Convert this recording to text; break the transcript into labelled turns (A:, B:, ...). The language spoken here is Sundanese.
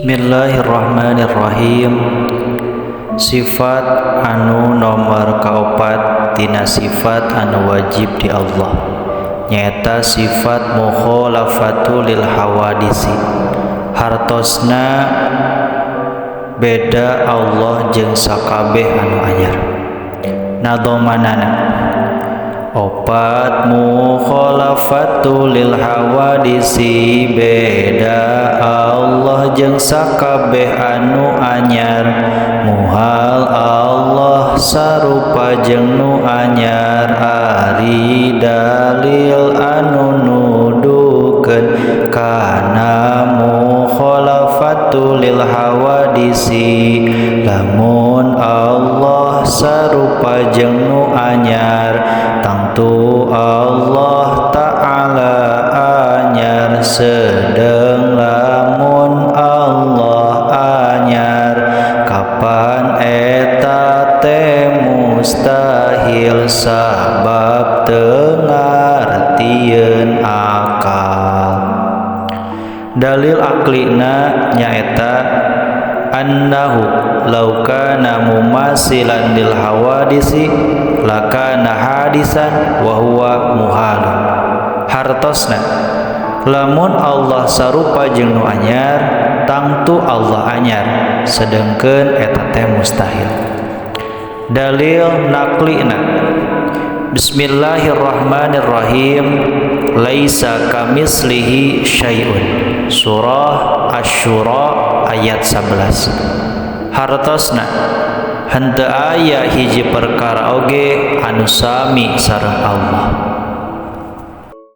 A: Bismillahirrahmanirrahim. Sifat anu nomor kaopat tina sifat anu wajib di Allah nyaeta sifat mukhalafatu lil hawadisi. Hartosna beda Allah jeung sakabeh anu anyar. Nadomanana opat mukhalafatu lil hawadisi, beda Allah jeung sakabeh anu anyar. Muhal Allah sarupa jeung nu anyar, ari dalil anu nuduhkeun kana mukhalafatu lil hawadisi. Lamun Allah sarupa jeung nu anyar, tangtu Allah Ta'ala anyar. Sedeng lamun Allah anyar, kapan eta teh mustahil sabab teu ngartieun akal. Dalil aklina nyaeta annahu law kana mumasilan lil hawadisi lakana hadisan wa huwa muhalun. Hartosna lamun Allah sarupa jeung nu anyar, tangtu Allah anyar, sedengkeun eta teh mustahil. Dalil naqlina Bismillahirrahmanirrahim, laisa kamislihi syai'un. Surah Asy-Syura ayat 11. Hartosna henteu aya hiji perkara oge anu sami sareng Allah.